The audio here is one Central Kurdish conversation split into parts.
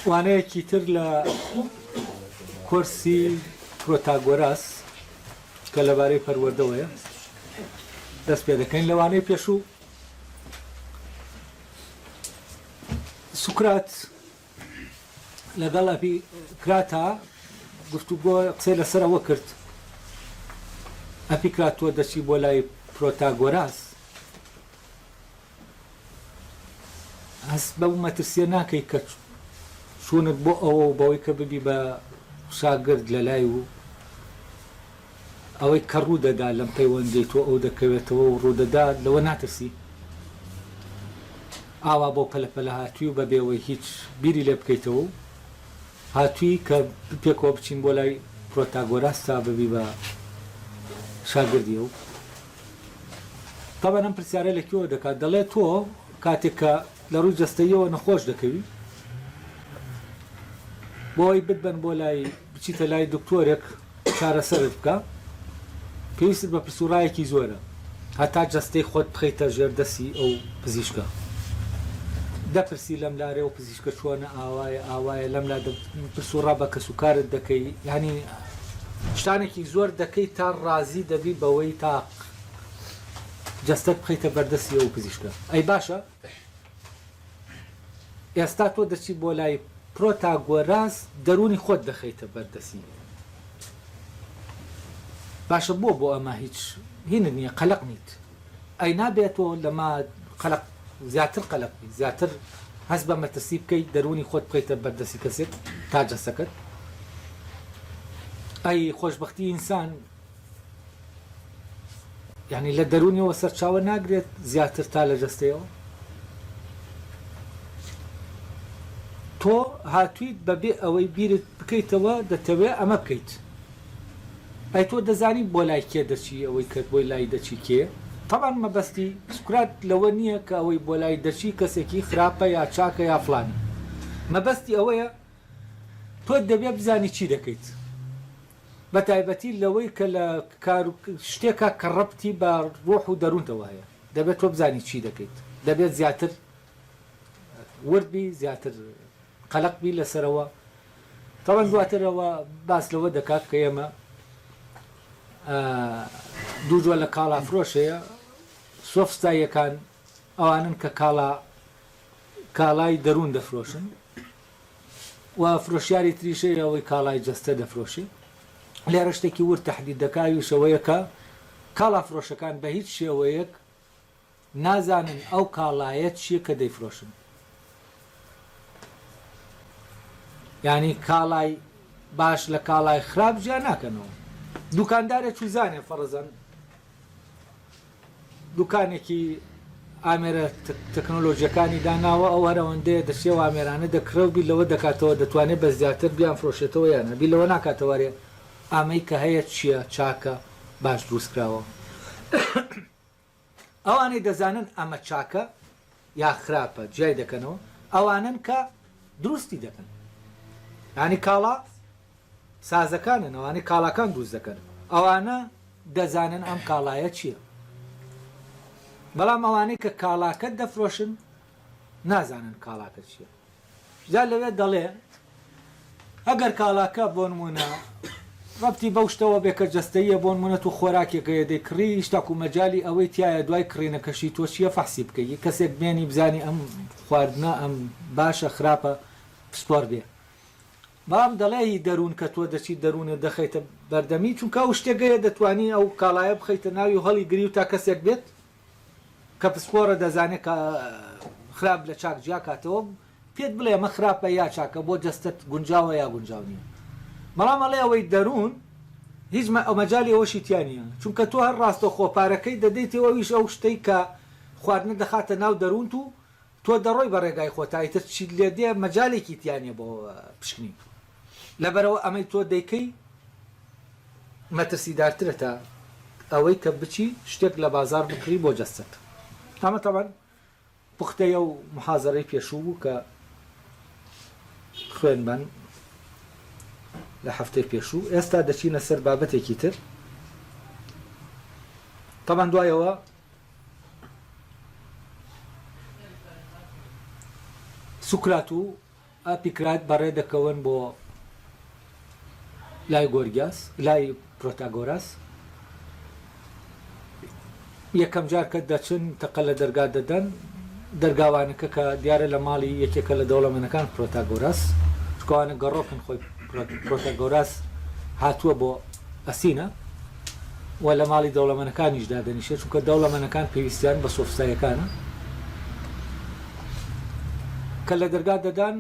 وانەیەکی تر لە کۆرسی پرۆتاگۆراس کە لەبارەی پەروەردەوەیە دەست پێ دەکەین. لە وانەی پێشوو سوکرات لەگەڵ ئەپیکراتا گفتوگۆ قسەی لەسەر ئەوە کرد ئەپیکرات تۆ دەچی بۆ لای پرۆتاگۆراس هەست بەو مەترسیە ناکەی کە چوونت بۆ ئەوە و بەوەی کە ببی بە شاگرد لە لای و ئەوەی کە ڕوو دەدا لەم پەیوەندیەی تۆ ئەو دەکەوێتەوە و ڕوودەدا لەوە ناترسی؟ ئاوا بۆ پەلە پەلە هاتووی و بە بێوەی هیچ بیری لێ بکەیتەوە و هاتووی کە پێکەوە بچین بۆ لای پرۆتاگۆراس تا ببی بە شاگردی ئەو؟ تەبعەن ئەم پرسیارە لە کوێوە دەکات؟ دەڵێ تۆ کاتێک کە لە ڕووی جەستەییەوە نەخۆش دەکەوی بۆ ئەوەی بتبەن بۆ لای بچیتە لای دکتۆرێک چارەسەرت بکا پێویستت بە پرس و ڕایەکی زۆرە هەتا جەستەی خۆت بخەیتە ژێر دەستی ئەو پزیشکە دەپرسی لەم لارێ و پزیشکە چۆنە ئاوایە ئاوایە لەم لا پرس و ڕا بە کەسوکارت دەکەی یانی شتانێکی زۆر دەکەی تا ڕازی دەبی بەوەی تا جەستەت بخەیتە بەردەستی ئەو پزیشکە ئەی باشە ئێستا تۆ دەچی بۆ لای پرۆتاگۆراس دەروونی خۆت دەخەیتە بەردەسی باشە بۆ بۆ ئەمە هیچ هینت نییە قەلەق نیت ئەی نابێ تۆ لەمە قەلەق زیاتر قەلەق بی زیاتر هەست بە مەترسی بکەیت دەروونی خۆت بخەیتە بەردەسی کەسێک تا جەستەکەت ئەی خۆشبەختی ئینسان یعنی لە دەروونیەوە سەرچاوە ناگرێت زیاتر تا لە جەستەیەوە تۆ هاتوویت بەبێ ئەوەی بیرت بکەیتەوە دەتەوێت ئەمە بکەیت ئەی تۆ دەزانی بۆ لای کێ دەچی ئەوەی کە بۆی لای دەچی کێیە؟ تەبعەن مەبەستی سوکرات لەوە نییە کە ئەوەی بۆ لای دەچی کەسێکی خراپە یا چاکە یا فڵانی مەبەستی ئەوەیە تۆ دەبێ بزانی چی دەکەیت بە تایبەتی لەوەی کە لە کار شتێکە کە ڕەبتی بە ڕۆح و دەروونتەوە هەیە دەبێت تۆ بزانی چی دەکەیت دەبێت زیاتر ورد بی زیاتر قەلەق بی لەسەرەوە تەبعەن دواتر ئەوە باس لەوە دەکات کە ئێمە دوو جۆر لە کاڵا فرۆش هەیە سۆفستاییەکان ئەوانن کە کاڵا کاڵای دەروون دەفرۆشن و فرۆشیاری تریش هەیە ئەوەی کاڵای جەستە دەفرۆشێ لێرە شتێکی ورد تەحدید دەکا ئەویش ئەوەیە کە کاڵا فرۆشەکان بە هیچ شێوەیەک نازانن ئەو کاڵایە چیە کە دەیفرۆشن یانی کاڵای باش لە کاڵای خراپ جیا ناکەنەوە دوکاندارێ چوزانێ فەڕزەن دوکانێکی ئامێرە تەکنۆلۆژیەکانی داناوە ئەو هەرەوەندەیە دەچێ و ئامێرانە دەکڕێ و بیر لەوە دەکاتەوە دەتوانێت بە زیاتر بیان فرۆشێتەوە یانە بیر لەوە ناکاتەوە ئەرێ ئامەی کە هەیە چییە چاکە باش دروست کراوە. ئەوانەی دەزانن ئەمە چاکە یا خراپە جیای دەکەنەوە ئەوانەن کە دروستی دەکەن یانی کاڵا سازەکانن ئەوانەی کاڵاکان دروست دەکەن ئەوانە دەزانن ئەم کاڵایە چییە بەڵام ئەوانەی کە کاڵاکە دەفرۆشن نازانن کاڵاکە چییە جا لەوێ دەڵێ ئەگەر کاڵاکە بۆ نموونە ڕەبتی بەو شتەوە بێ کە جەستەییە بۆ نموونە تۆ خۆراکێک هەیە دەیکڕی هیچ تاکو مەجالی ئەوەی تیایە دوای کڕینەکەشی تۆ چییە فەحسی بکەی کەسێک بێنی بزانی ئەم خواردنە ئەم باشە خراپە پسپۆر بێ بەڵام دەڵێ هی دەروون کە تۆ دەچی دەروونت دەخەیتە بەردەمی چونکە ئەو شتێک هەیە دەتوانی ئەو کاڵایە بخەیتە ناوی و هەڵیگری و تا کەسێک بێت کە پسپۆڕە دەزانێت کە خراپ لە چاک جیا کاتەوە پێت بڵێ ئەمە خراپە یا چاکە بۆ جەستەت گونجاوە یا گونجاو نییە بەڵام ئەڵێ ئەوەی دەروون هیچ مەجالی ئەوەشی تیا نییە چونکە تۆ هەر ڕاستەوخۆ پارەکەی دەدەیتێ و ئەویش ئەو شتەی کە خواردنە دەخاتە ناو دەروونت و تۆ دەڕۆی بە ڕێگای خۆتا ئیتر چیت لێ دێ مەجالێکی تیا نییە بۆ پشکنین لەبەرئەوە ئەمەی تۆ دەیکەی مەترسیدارترە تا ئەوەی کە بچی شتێک لە بازاڕ بکڕی بۆ جەستەت. ئەمە تەبعەن پوختەی ئەو موحازەرەی پێشوو بوو کە خوێندمان لە هەفتەی پێشوو. ئێستا دەچینە سەر بابەتێکی تر. تەبعەن دوایەوە سوکرات و. ئەپیکرات بەڕێ دەکەون بۆ لای گۆرگیاس، لای پرۆتاگۆراس. یەکەم جار کە دەچن تەقە لە دەرگا دەدەن، دەرگاوانەکە کە دیارە لە ماڵی یەکێکە لە دەوڵەمەنەکان پرۆتاگۆراس، چونکە ئەوانە گەڕۆکن خۆی پرۆتاگۆراس هاتووە بۆ ئەسینا و لە ماڵی دەوڵەمەنەکانیش دادەنیشێت، چونکە دەوڵەمەنەکان پێویستیان بە سۆفستاییەکانە. کە لە دەرگا دەدان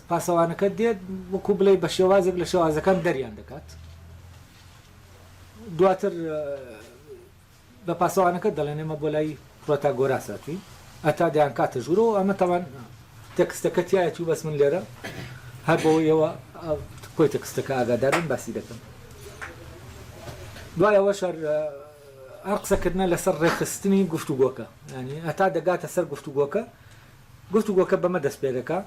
پاسەوانەکە دێت وەکو بڵێی بە شێوازێک لە شێوازەکان دەریان دەکات. دواتر بە پاسەوانەکە دەڵێن ئێمە بۆ لای پرۆتاگۆراس هاتووین ئەتا دەیانکاتە ژوورەوە ئەمە تاوان تێکستەکە تایەتی و بەس من لێرە هەر بۆ ئێوە کۆی تێکستەکە ئاگادارن باسی دەکەم دوای ئەوەش هەر هەر قسەکردنە لەسەر ڕێکخستنی گفتوگۆکە ینی هەتا دەگاتە سەر گفتوگۆکە گفتوگۆکە بەمە دەست پێ دەکا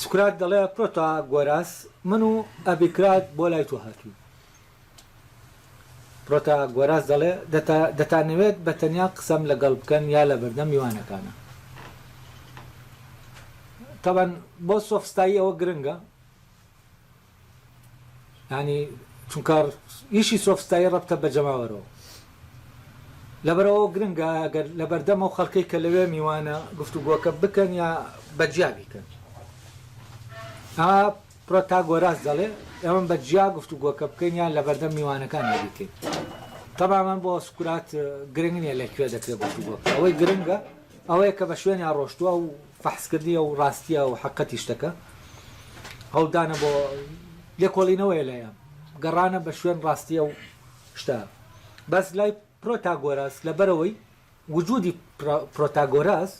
سوکرات دەڵێ پرۆتاگۆراس من و ئەبیکرات بۆ لای تۆ هاتووین. پرۆتاگۆراس دەڵێ دەتانەوێت بە تەنیا قسەم لەگەڵ بکەن یا لە بەردەم میوانەکانا؟ تەبعەن بۆ سۆفستایی ئەوە گرنگە. یانی چونکە ئیشی سۆفستایی ڕەبتە بە جەماوەرەوە لەبەرئەوە گرنگە ئەگەر لەبەردەم ئەو خەڵکەی کە لەوێ میوانە گفتوگۆکە بکەن یا بە جیا بیکەن. ئا پرۆتاگۆراس دەڵێ ئێمە بە جیا گفتوگۆکە بکەین یان لەبەردەم میوانەکانیا بیکەین. تەماما بۆ سوکرات گرنگ نییە لە کوێ دەکرێت گفتوگۆکە ئەوەی گرنگە ئەوەیە کە بە شوێنیا ڕۆشتووە و فەحسکردنی ئەو ڕاستیە و حەقەتی شتەکە هەوڵدانە بۆ لێکۆڵینەوەیە لایان گەڕانە بە شوێن ڕاستیە و شتە بەس لای پرۆتاگۆراس لەبەرەوەی وجودی پرۆتاگۆراس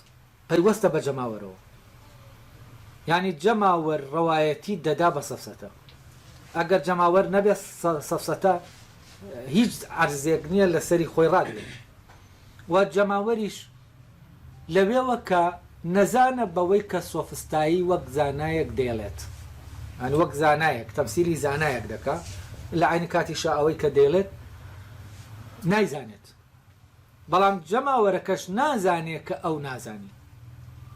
پەیوەستە بە جەماوەرەوە یانی جەماوەر ڕەوایەتی دەدا بە سەفسەتە ئەگەر جەماوەر نەبێت سەفسەتە هیچ عەرزێک نییە لەسەری خۆی ڕاگرێت و جەماوەریش لەوێوە کە نەزانە بەوەی کە سۆفستایی وەک زانایەک دەیڵێت، یانی وەک زانایەک تەمسیلی زانایەک دەکا، لە عەینی کاتیشا ئەوەی کە دەیڵێت نایزانێت، بەڵام جەماوەرەکەش نازانێ کە ئەو نازانێ.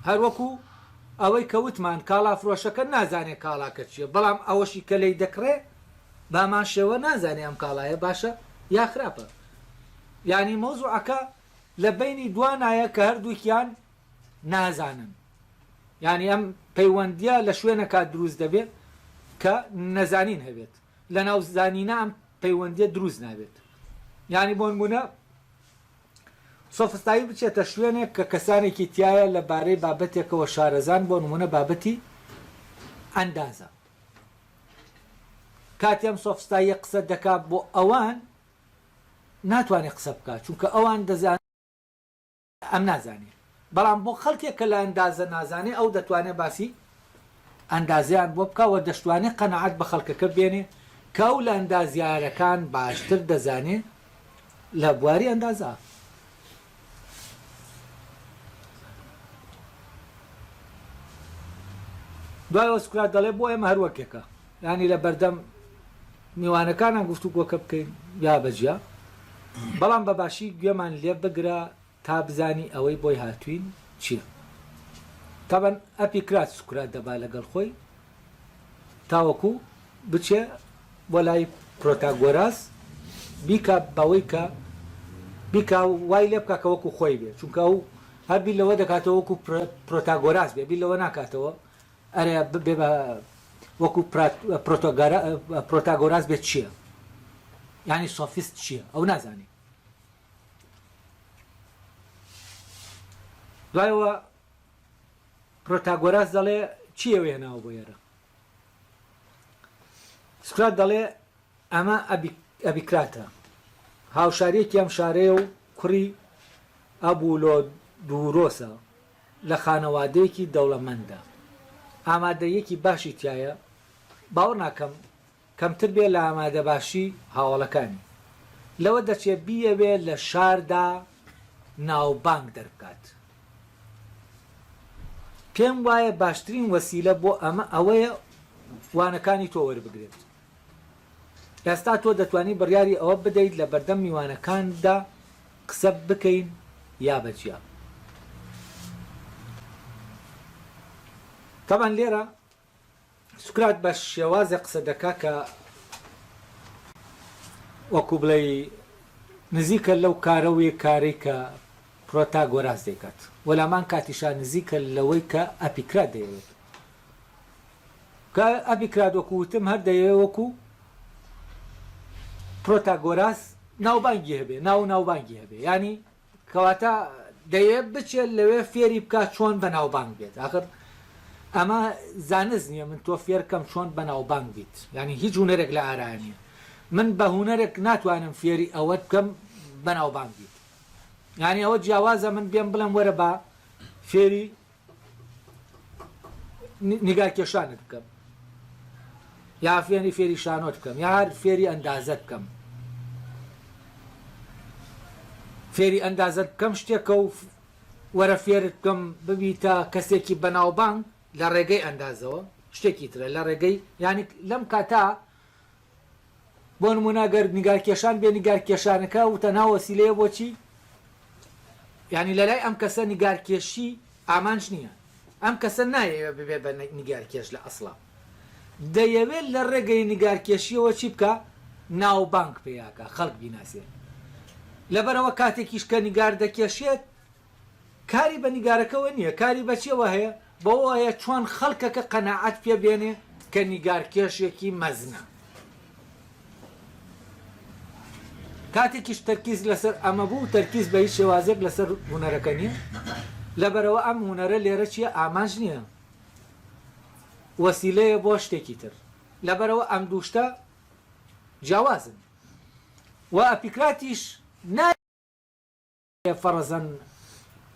هەر وەکوو ئەوەی کە وتمان کاڵافرۆشەکە نازانێ کاڵاکە چییە، بەڵام ئەوەشی کە لێی دەکڕێ بە هەمان شێوە نازانێ ئەم کاڵایە باشە یا خراپە. یانی مەوزوعەکە لە بەینی دوانایە کە هەردووکیان نازانن. یانی ئەم پەیوەندییە لە شوێنەکا دروست دەبێ کە نەزانین هەبێت. لە ناو زانینا ئەم پەیوەندییە دروست نابێت. یانی بۆ نموونە سۆفستایی بچێتە شوێنێک کە کەسانێکی تیایە لە بارەی بابەتێکەوە شارەزان بۆ نموونە بابەتی ئەندازە. کاتێ ئەم سۆفستاییە قسە دەکا بۆ ئەوان ناتوانێ قسە بکا چونکە ئەوان دەزانن ئەم نازانێ بەڵام بۆ خەڵکێک کە لە ئەندازە نازانێ ئەو دەتوانێ باسی ئەندازەیان بۆ بکا و دەشتوانێ قەناعەت بە خەڵکەکە بێنێ کە ئەو لە ئەندازیارەکان باشتر دەزانێ لە بواری ئەندازە. دوای ئەوە سوکرات دەڵێ بۆ ئێمە هەر وەکێکە یانی لە بەردەم میوانەکانان گفتوگۆکە بکەین یا بە جیا بەڵام بە باشی گوێمان لێ بگرە تا بزانی ئەوەی بۆی هاتوین چییە تابەن ئەپیکرات سوکرات دەبا لەگەڵ خۆی تاوەکو بچێ بۆ لای پرۆتاگۆراس بیکا بەوەی کە بیکا وای لێ بکا کە وەکو خۆی بێ چونکە ئەو هەر بیر لەوە دەکاتەوە وەکو پرۆتاگۆراس بێ بیر لەوە ناکاتەوە ئەرێ بێ بە وەکو پرۆتاگۆراس بێت چییە یعنی سۆفیست چییە ئەو نازانێ دوایەوە پرۆتاگۆراس دەڵێ چی ئێوەی هێناوە بۆ ئێرە؟ سوکرات دەڵێ ئەمە ئەبیکراتە، هاوشارییەکی ئەم شارەیە و کوڕی ئەبولۆدورۆسە، لە خانەوادەیەکی دەوڵەمەندە، ئامادەییەکی باشی تیایە، باوەڕ ناکەم کەمتر بێ لە ئامادەباشی هاوەڵەکانی. لەوە دەچێ بیەوێ لە شاردا ناوبانگ دەربکات. پێم وایە باشترین وەسیلە بۆ ئەمە ئەوەیە وانەکانی تۆ وەربگرێت. ئێستا تۆ دەتوانی بڕیاری ئەوە بدەیت لە بەردەم میوانەکاندا قسە بکەین یا بە جیا. تەبعەن لێرە سوکرات بە شێوازێک قسە دەکا کە وەکو بڵێی نزیکە لەو کارە و کارەی کە پرۆتاگۆراس دەیکات و لامان کاتیشا نزیکە لەوەی کە ئەپیکرات دەیەوێت. کە ئەپیکرات وەکو وتم هەر دەیەوێت وەکو پرۆتاگۆراس ناوبانگی هەبێ، ناو و ناوبانگی هەبێ. یانی کەواتە دەیەوێت بچێت لەوێ فێری بکات چۆن بەناوبانگ بێت ئاخر ئەمە زانست نییە من تۆ فێرکەم چۆن بەناوبانگ بیت یعنی هیچ هونەرێک لە ئارا نییە من بە هونەرێک ناتوانم فێری ئەوەت بکەم بەناوبانگ بیت یعنی ئەوە جیاوازە من بێم بڵێم وەرە با فێری نیگارکێشانت بکەم یا فێری فێری شانۆت بکەم یا هەر فێری ئەندازەت بکەم فێری ئەندازەت بکەم شتێکە و وەرە فێرت بکەم ببیتە کەسێکی بەناوبانگ لە ڕێگەی ئەندازەوە شتێکی ترە لە ڕێگەی یانی لەم کاتا بۆ نموونە گەر نیگارکێشان بێ نیگارکێشانەکە و تەنها وەسیلەیە بۆ چی؟ یانی لەلای ئەم کەسە نیگارکێشی ئامانج نییە ئەم کەسە نایەوێ ببێ بە نیگارکێش لە ئەسڵا دەیەوێت لە ڕێگەی نیگارکێشیەوە چی بکا ناوبانگ پێیاکا خەڵک بیناسێ لەبەرئەوە کاتێکیش کە نیگار دەکێشێت کاری بە نیگارەکەوە نییە، کاری بە چیەوە هەیە؟ بەوەوە هەیە چۆن خەڵکەکە قەناعەت پێ بێنێ کە نیگارکێشێکی مەزنە. کاتێکیش تەرکیز لەسەر ئەمە بوو، تەرکیز بە هیچ شێوازێک لەسەر هونەرەکە نییە، لەبەرئەوە ئەم هونەرە لێرە چییە؟ ئامانج نییە، وەسیلەیە بۆ شتێکی تر. لەبەرئەوە ئەم دوو شتە جیاوازن و ئەپیکراتیش نا. فەڕزەن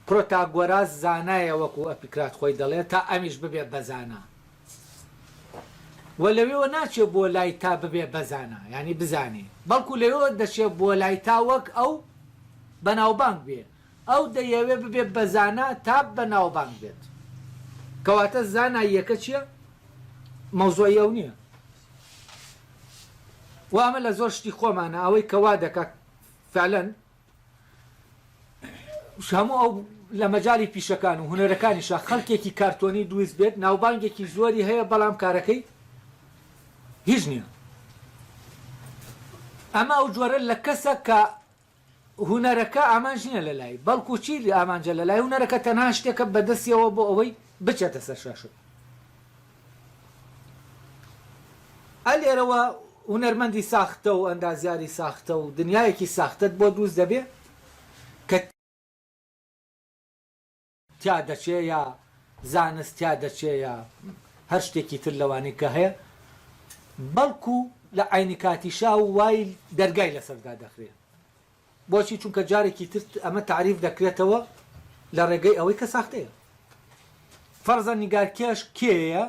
پرۆتاگۆراس زانایە وەکو ئەپیکرات خۆی دەڵێ تا ئەمیش ببێ بە زانا و لەوێوە ناچێ بۆ لای تا ببێ بە زانا یانی بزانێ بەڵکو لەوێوە دەچێ بۆ لای تا وەک ئەو بەناوبانگ بێ ئەو دەیەوێ ببێ بە زانا تا بەناوبانگ بێت کەواتە زاناییەکە چیە مەوزوعی ئەو نیە و ئەمە لە زۆر شتی خۆمانە ئەوەی کە وا دەکات فعلەن هەموو ئەو لە مەجالی پیشەکان و هونەرەکانیشا خەڵکێکی کارتۆنی دروست بێت ناوبانگێکی زۆری هەیە بەڵام کارەکەی هیچ نییە ئەمە ئەو جۆرە لە کەسە کە هونەرەکە ئامانج نییە لە لای بەڵکو چی ئامانجە لە لای هونەرەکە تەنها شتێکە بەدەستیەوە بۆ ئەوەی بچێتە سەر شاشە ئە لێرەوە هونەرمەندی ساختە و ئەندازیاری ساختە و دنیایەکی ساختەت بۆ دروست دەبێ کە تیا دەچێ یا زانست تیا دەچێ یا هەر شتێکی تر لەوانەی کە هەیە بەڵکو لە عەینی کاتیشا وای دەرگای لەسەر دادەخرێ. بۆچی؟ چونکە جارێکی تر ئەمە تەعریف دەکرێتەوە لە ڕێگەی ئەوەی کە ساختەیە. فەرزەن نیگارکێش کێیە؟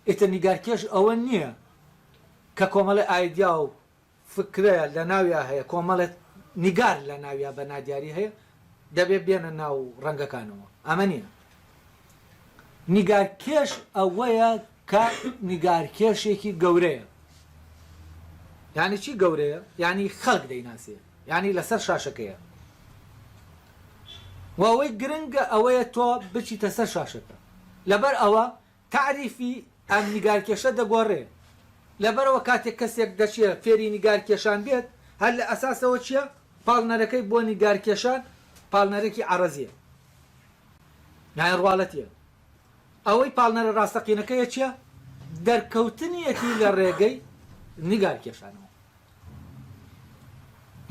ئیتر نیگارکێش ئەوە نییە کە کۆمەڵێ ئایدیا و فکرە لە ناویا هەیە، کۆمەڵێ نیگار لە ناویا بە نادیاری هەیە، دەبێ بێنە ناو ڕەنگەکانەوە. ئەمە نییە. نیگارکێش ئەوەیە کە نیگارکێشێکی گەورەیە. یانی چی گەورەیە؟ یانی خەڵک دەیناسێ، یانی لەسەر شاشەکەیە. و ئەوەی گرنگە ئەوەیە تۆ بچیتە سەر شاشەکە. لەبەر ئەوە تەعریفی ئەم نیگارکێشە دەگۆڕێ. لەبەرئەوە کاتێک کەسێک دەچێ فێری نیگارکێشان بێت، هەر لە ئەساسەوە چییە؟ پاڵنەرەکەی بۆ نیگارکێشان پاڵنەرێکی عەڕەزییە. یانی ڕواڵەتییە. ئەوەی پاڵنەرە ڕاستەقینەکەیە چییە؟ دەرکەوتنیەتی لە ڕێگەی نیگارکێشانەوە.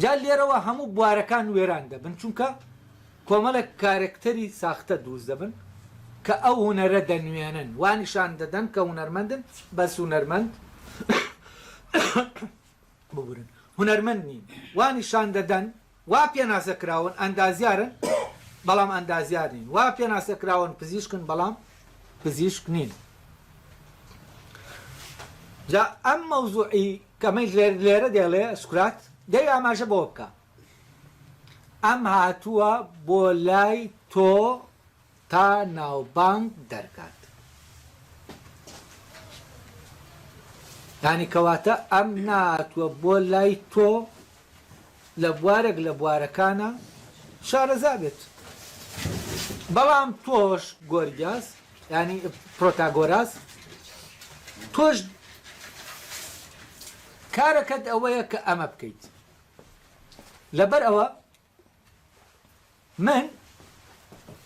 جا لێرەوە هەموو بوارەکان وێران دەبن چونکە کۆمەڵێک کارەکتەری ساختە دروست دەبن کە ئەو هونەرە دەنوێنن وا نیشان دەدەن کە هونەرمەندن بەس هونەرمەند ببورن هونەرمەند نین وا نیشان دەدەن وا پێناسە کراون ئەندازیارن بەڵام ئەندازیار نین وا پێناسە کراون پزیشکن بەڵام پزیشک نین جا ئەم مەوزوعی کەمەی لێرە دێڵێ سوکرات دەی ئاماژە بەوە بکە ئەم هاتووە بۆ لای تۆ تا ناوبانگ دەرکات. یانی کەواتە ئەم نەهاتووە بۆ لای تۆ لە بوارێک لە بوارەکانا شارەزا بێت. بەڵام تۆش گۆرگیاس. یانی پرۆتاگۆراس تۆش کارەکەت ئەوەیە کە ئەمە بکەیت لەبەر ئەوە من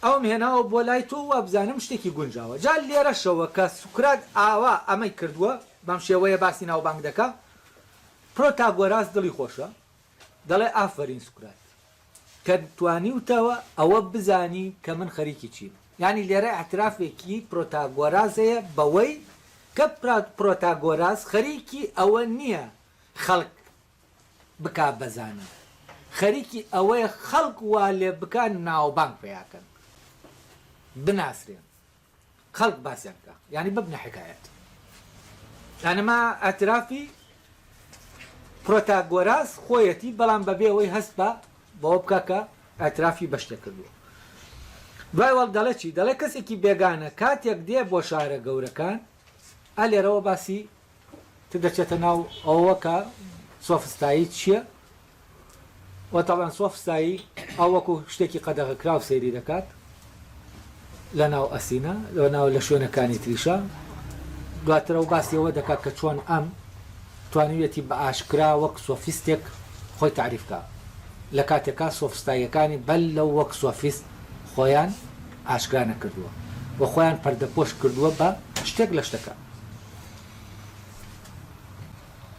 ئەوم هێناوە بۆ لای تۆ وابزانم شتێکی گونجاوە جا لێرەشەوە کە سوکرات ئاوا ئەمەی کردووە بەم شێوەیە باسی ناوبانگ دەکا پرۆتاگۆراس دڵی خۆشە دەڵێ ئافەرین سوکرات کە توانیوتەوە ئەوە بزانی کە من خەریکی چیم. یانی لێرە ئیعترافێکی پرۆتاگۆراس هەیە بەوەی کە پرۆتاگۆراس خەریکی ئەوە نییە خەڵک بکا بە زانا، خەریکی ئەوەیە خەڵک وا لێ بکا ناوبانگ پەیا کەن، بناسرێن. خەڵک باسیان بکا یانی ببنە حکایەت یانی ئەمە ئیعترافی پرۆتاگۆراس خۆیەتی بەڵام بەبێ ئەوەی هەست بە بەوە بکا کە ئیعترافی بە شتێک کردووە دوای وەڵ دەڵێ چی دەڵێ کەسێکی بێگانە کاتێک دێ بۆ شارە گەورەکان ئا لێرەوە باسی تر دەچێتە ناو ئەوەوە کە سۆفستایی چییە و تەبعەن سۆفستایی ئەو وەکو شتێکی قەدەغەکراو سەیری دەکات لە ناو ئەسینا لە ناو لە شوێنەکانی تریشا دواتر ئەو باسی ئەوە دەکات کە چۆن ئەم توانیویەتی بە ئاشکرا وەک سۆفیستێک خۆی تەعریف کا لە کاتێکا سۆفستاییەکانی بەر لەو وەک سۆفیست خۆیان ئاشکرا نەکردووە و خۆیان پەردەپۆش کردووە بە شتێک لە شتەکان.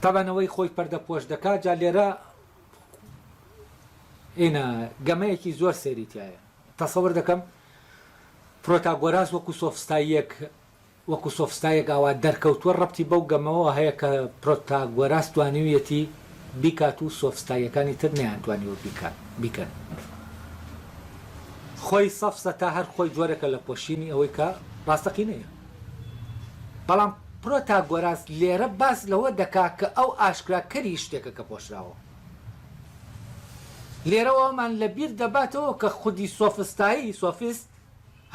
تەبعەن ئەوەی خۆی پەردە پۆش دەکات جا لێرە ئینا گەمەیەکی زۆر سەیری تایە تەسەور دەکەم پرۆتاگۆراس وەکو سۆفستاییەک وەکو سۆفستایەک ئاوا دەرکەوتووە ڕەبتی بەو گەمەوە هەیە کە پرۆتاگۆراس توانیویەتی بیکات و سۆفستاییەکانی تر نەیانتوانیوە بیکات بیکەن خۆی سەفسەتە هەر خۆی جۆرێکە لە پۆشینی ئەوەی کە ڕاستەقینەیە. بەڵام پرۆتاگۆراس لێرە باس لەوە دەکا کە ئەو ئاشکراکەری شتێکە کە پۆشراوە. لێرەوە ئەومان لە بیر دەباتەوە کە خودی سۆفستایی، سۆفیست،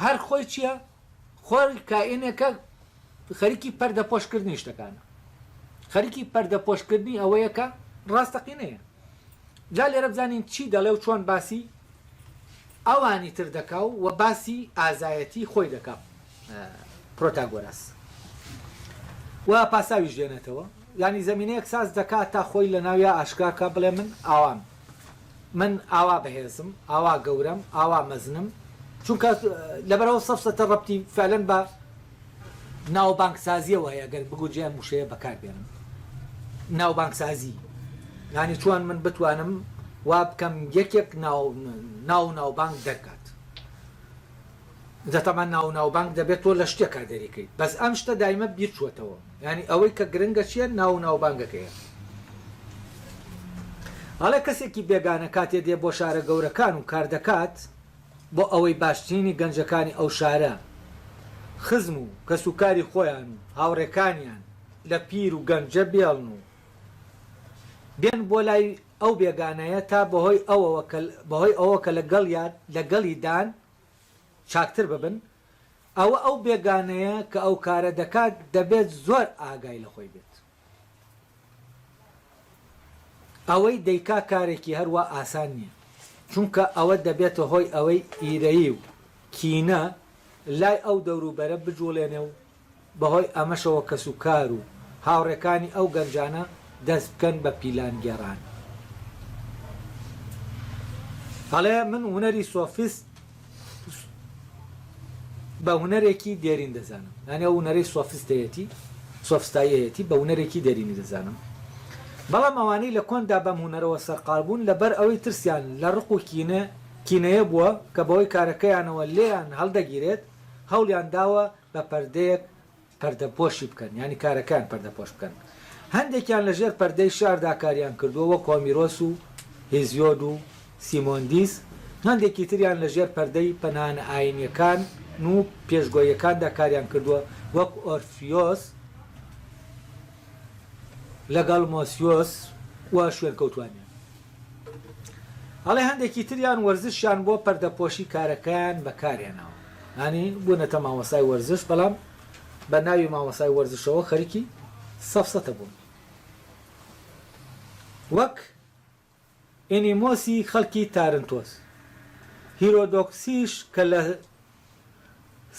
هەر خۆی چییە؟ خۆی کائینێکە خەریکی پەردەپۆشکردنی شتەکانە. خەریکی پەردەپۆشکردنی ئەوەیە کە ڕاستەقینەیە. جا لێرە بزانین چی دەڵێ و چۆن باسی ئەوانی تر دەکا و باسی ئازایەتی خۆی دەکا پرۆتاگۆراس و پاساویش دێنێتەوە یانی زەمینەیەک ساز دەکا تا خۆی لە ناویا ئاشکرا کا بڵێ من ئاوام من ئاوا بەهێزم ئاوا گەورەم ئاوا مەزنم چونکە لەبەرەوە سەفسەتە ڕەبتی فعلەن بە ناوبانگسازیەوە هەیە گەر بگوجێ ئەم وشەیە بەکار بێنم ناوبانگسازی یانی چۆن من بتوانم وا بکەم یەکێک ناو ناو ناوبانگ دەرکات جا تەبعەن ناو ناوبانگ دەبێت تۆ لە شتێکا دەریکەیت بەس ئەم شتە دایمە بیر چوەتەوە یانی ئەوەی کە گرنگە چیە ناو ناوبانگەکەیە ئەڵێ کەسێکی بێگانە کاتێ دێ بۆ شارە گەورەکان و کار دەکات بۆ ئەوەی باشترینی گەنجەکانی ئەو شارە خزم و کەسوکاری خۆیان و هاوڕێکانیان لە پیر و گەنجە بێڵن و بێن بۆ لای ئەو بێگانەیە تا بەهۆی ئەوەوە کە بەهۆی ئەوە کە لەگەڵیان لەگەڵیدان چاکتر ببن، ئەوە ئەو بێگانەیە کە ئەو کارە دەکات دەبێت زۆر ئاگای لە خۆی بێت. ئەوەی دەیکا کارێکی هەروا ئاسان نییە، چونکە ئەوە دەبێتە هۆی ئەوەی ئیرەیی و کینە لای ئەو دەوروبەرە بجوڵێنێ و بەهۆی ئەمەشەوە کەسوکار و هاوڕێکانی ئەو گەنجانە دەست بکەن بە پیلانگێڕان. ئەڵێ من هونەری سۆفیست بە هونەرێکی دێرین دەزانم. یانی ئەو هونەرەی سۆفیست هەیەتی، سۆفستاییەتی بە هونەرێکی دێرینی دەزانم. بەڵام ئەوانەی لە کۆندا بەم هونەرەوە سەرقاڵ بوون لەبەر ئەوەی ترسیان لە ڕق و کینە کینەیە بووە کە بەهۆی کارەکەیانەوە لێیان هەڵدەگیرێت، هەوڵیان داوە بە پەردەیەک پەردەپۆشی بکەن، یانی کارەکەیان پەردەپۆش بکەن. هەندێکیان لە ژێر پەردەی شیعردا کاریان کردووە، وەک هۆمیرۆس و هیزیۆد و سیمۆندیس، هەندێکی تریان لە ژێر پەردەی پەنهانە ئایینییەکان و پێشگۆییەکاندا کاریان کردووە، وەک ئۆرفیۆس لەگەڵ مۆسیۆس و شوێنکەوتووانیان. ئەڵێ هەندێکی تریان وەرزشیان بۆ پەردەپۆشی کارەکەیان بەکارهێناوە یانی بوونەتە مامۆستای وەرزش بەڵام بە ناوی مامۆستای وەرزشەوە خەریکی سەفسەتە بوون وەک ئینیمۆسی خەڵکی تارنتۆس هیرۆدۆکسیش کە لە.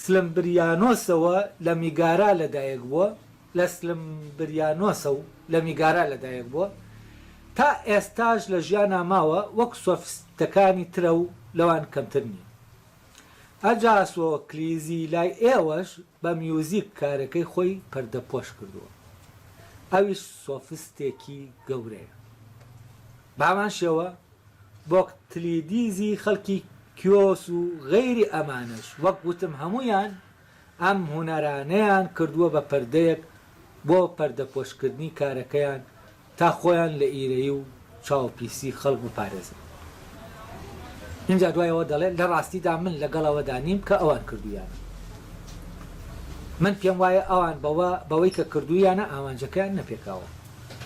سلمبریانۆسەوە لە میگارا لەدایک بووە، لە سلمبریانۆسە و لە میگارا لەدایک بووە، تا ئێستاش لە ژیانا ماوە، وەک سۆفستەکانی ترە و لەوان کەمتر نییە. ئەجا سۆکلیزی لای ئێوەش بە میوزیک کارەکەی خۆی پەردەپۆش کردووە. ئەویش سۆفستێکی گەورەیە. بە هەمان شێوە بۆکتلیدیزی خەڵکی کیۆس و غەیری ئەمانەش وەک وتم هەموویان ئەم هونەرانەیان کردووە بە پەردەیەک بۆ پەردەپۆشکردنی کارەکەیان تا خۆیان لە ئیرەیی و چاوپیسی خەڵک بپارێزن. ئینجا دوای ئەوە دەڵێ لە ڕاستیدا من لەگەڵ ئەوەدا نیم کە ئەوان کردوویانە. من پێم وایە ئەوان بەوە بەوەی کە کردوویانە ئامانجەکەیان نەپێکاوە.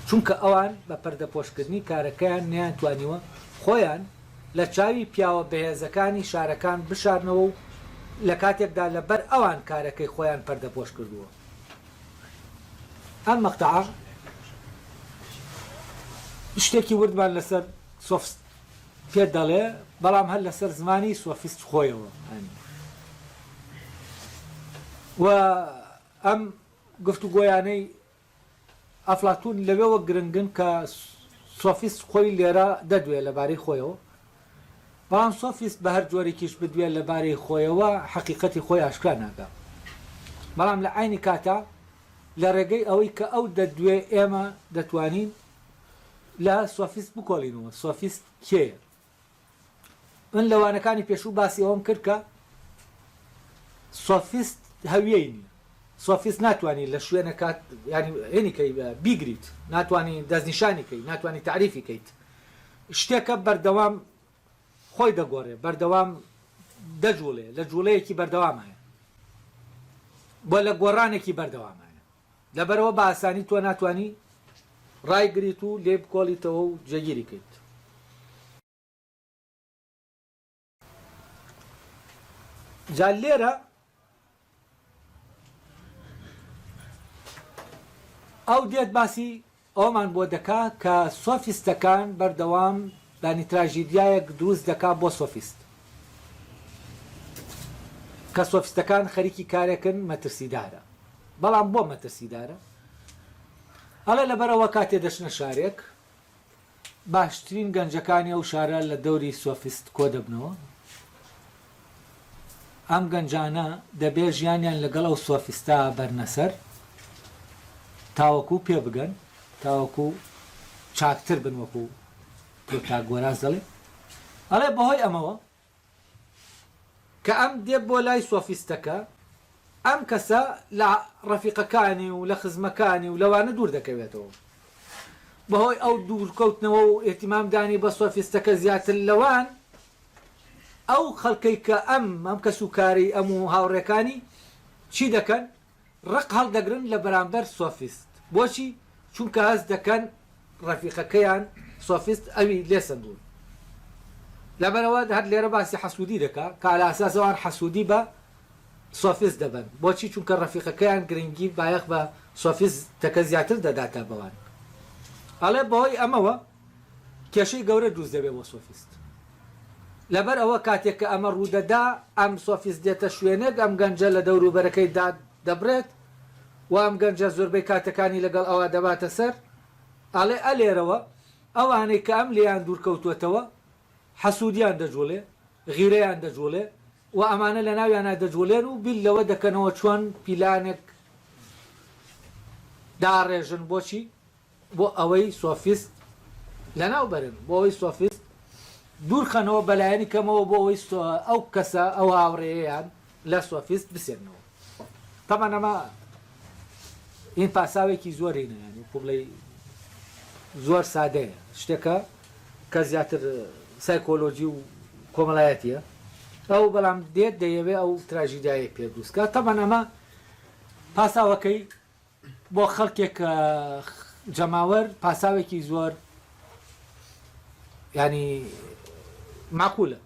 چونکە ئەوان بە پەردەپۆشکردنی کارەکەیان نەیانتوانیوە خۆیان لە چاوی پیاوە بەهێزەکانی شارەکان بشارنەوە و لە کاتێکدا لەبەر ئەوان کارەکەی خۆیان پەردەپۆش کردووە. ئەم مەقتەعە شتێکی وردمان لەسەر سۆفست پێ دەڵێ، بەڵام هەر لەسەر زمانی سۆفیست خۆیەوە و ئەم گفتوگۆیانەی ئەفلاتوون لەوێوە گرنگن کە سۆفیست خۆی لێرە دەدوێ لەبارەی خۆیەوە، بەڵام سۆفیست بە هەر جۆرێکیش بدوێ لەبارەی خۆیەوە حەقیقەتی خۆی ئاشکرا ناکا. بەڵام لە عەینی کاتا لە ڕێگەی ئەوەی کە ئەو دەدوێ ئێمە دەتوانین لە سۆفیست بکۆڵینەوە سۆفیست کێیە. من لە وانەکانی پێشوو باسی ئەوەم کرد کە سۆفیست هەویەی نییە. سۆفیست ناتوانی لە شوێنێکا یانی هێنی کەی بیگریت، ناتوانی دەستنیشانی کەی، ناتوانی تەعریفی کەیت. شتێکە بەردەوام خۆی دەگۆڕێ، بەردەوام دەجوڵێ، لە جوڵەیەکی بەردەوامایە و لە گۆڕانێکی بەردەوامایە. لەبەرئەوە بە ئاسانی تۆ ناتوانی ڕایگریت و لێی بکۆڵیتەوە و جێگیری کەیت. جا لێرە ئەو دێت باسی ئەوەمان بۆ دەکا کە سۆفیستەکان بەردەوام یانی تراژیدیایەک دروست دەکا بۆ سۆفیست کە سۆفیستەکان خەریکی کارێکن مەترسیدارە بەڵام بۆ مەترسیدارە ئەڵێ لەبەرئەوە کاتێ دەچنە شارێک باشترین گەنجەکانی ئەو شارە لە دەوری سۆفیست کۆدەبنەوە. ئەم گەنجانە دەبێ ژیانیان لەگەڵ ئەو سۆفیستە بەرنە سەر تاوەکو پێبگەن، تاوەکو چاکتر بن وەکو پرۆتاگۆراس دەڵێ. ئەڵێ بەهۆی ئەمەوە کە ئەم دێ بۆ لای سۆفیستەکە، ئەم کەسە لە ڕەفیقەکانی و لە خزمەکانی و لەوانە دوور دەکەوێتەوە. بەهۆی ئەو دوورکەوتنەوە و ئیهتیمام دانی بە سۆفیستەکە زیاتر لەوان، ئەو خەڵکەی کە ئەم، ئەم کەسوکارەی ئەم و هاوڕێکانی چی دەکەن؟ ڕق هەڵدەگرن لە بەرامبەر سۆفیست. بۆچی؟ چونکە هەست دەکەن ڕەفیقەکەیان سۆفیست ئەوی لێ سەندوون. لەبەرئەوە هەر لێرە باسی حەسوودی دەکا کە عەلا ئەساس ئەوان حەسوودی بە سۆفیست دەبەن. بۆچی؟ چونکە ڕەفیقەکەیان گرنگی بایەخ بە سۆفیستەکە زیاتر دەدا تا بەوان. ئەڵێ بەهۆی ئەمەوە کێشەی گەورە دروست دەبێ بۆ سۆفیست. لەبەر ئەوە کاتێک کە ئەمە ڕوودەدا، ئەم سۆفیست دێتە شوێنێک ئەم گەنجە لە دەوروبەرەکەی دادەبڕێت و ئەم گەنجە زۆربەی کاتەکانی لەگەڵ ئەوا دەباتە سەر. ئەڵێ ئە لێرەوە ئەوانەی کە ئەم لێیان دوورکەوتووەتەوە حەسوودیان دەجوڵێ، غیرەیان دەجوڵێ و ئەمانە لە ناویانا دەجوڵێن و بیر لەوە دەکەنەوە چۆن پیلانێک داڕێژن بۆچی؟ بۆ ئەوەی سۆفیست لەناو بەرن، بۆ ئەوەی سۆفیست دوورخەنەوە، بەلایەنی کەمەوە بۆ ئەوەی ئەو کەسە، ئەو هاوڕێیەیان لە سۆفیست بسێننەوە. تەبعەن ئەمە هین پاساوێکی زۆر هینە، یانی وەکو بڵێی زۆر سادەیە، شتێکە کە زیاتر سایکۆلۆجی و کۆمەڵایەتییە. ئەو بەڵام دێت دەیەوێ ئەو تراژیدیایەی پێ دروست کات. تەبعەن ئەمە پاساوەکەی بۆ خەڵکێک کە جەماوەر پاساوێکی زۆر یانی مەعقولە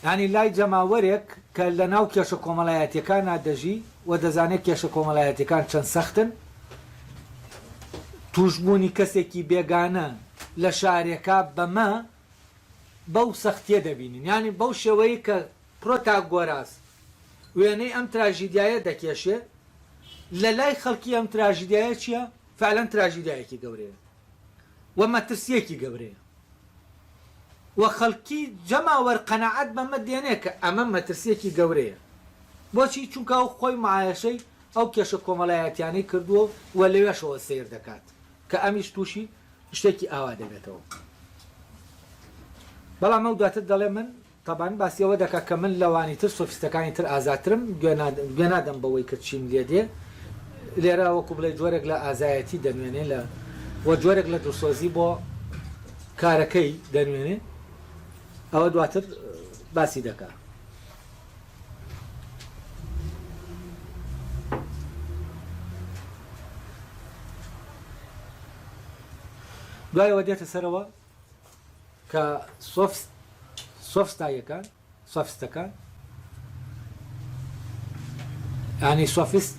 یانی لای جەماوەرێک کە لە ناو کێشە کۆمەڵایەتیەکانا دەژی و دەزانێت کێشە کۆمەڵایەتیەکان چەند سەختن توشبوونی کەسێکی بێگانە لە شارێکا بەمە بەو سەختیە دەبینین یانی بەو شێوەیە کە. پرۆتاگۆراس وێنەی ئەم تراژیدیایە دەکێشێ، لە لای خەڵکی ئەم تراژیدیایە چییە؟ فعلەن تراژیدیایەکی گەورەیە و مەترسییەکی گەورەیە و خەڵکی جەماوەر قەناعەت بەمە دێنێ کە ئەمە مەترسییەکی گەورەیە. بۆچی؟ چونکە ئەو خۆی معایەشەی ئەو کێشە کۆمەڵایەتیانەی کردووە و لەوێشەوە سەیر دەکات کە ئەمیش تووشی شتێکی ئاوا دەبێتەوە. بەڵام ئەو دواتر دەڵێ من تەبعەن باسی ئەوە دەکات کە من لەوانی تر سۆفیستەکانی تر ئازاترم، گوێ نادەم بەوەی کە چیم لێ دێ. لێرە وەکو بڵێی جۆرێک لە ئازایەتی دەنوێنێ لە و جۆرێک لە دڵسۆزی بۆ کارەکەی دەنوێنێ. ئەوە دواتر باسی دەکا. دوای ئەوە دێتە سەرەوە کە سۆفستاییەکان، سۆفستەکان، یانی سۆفست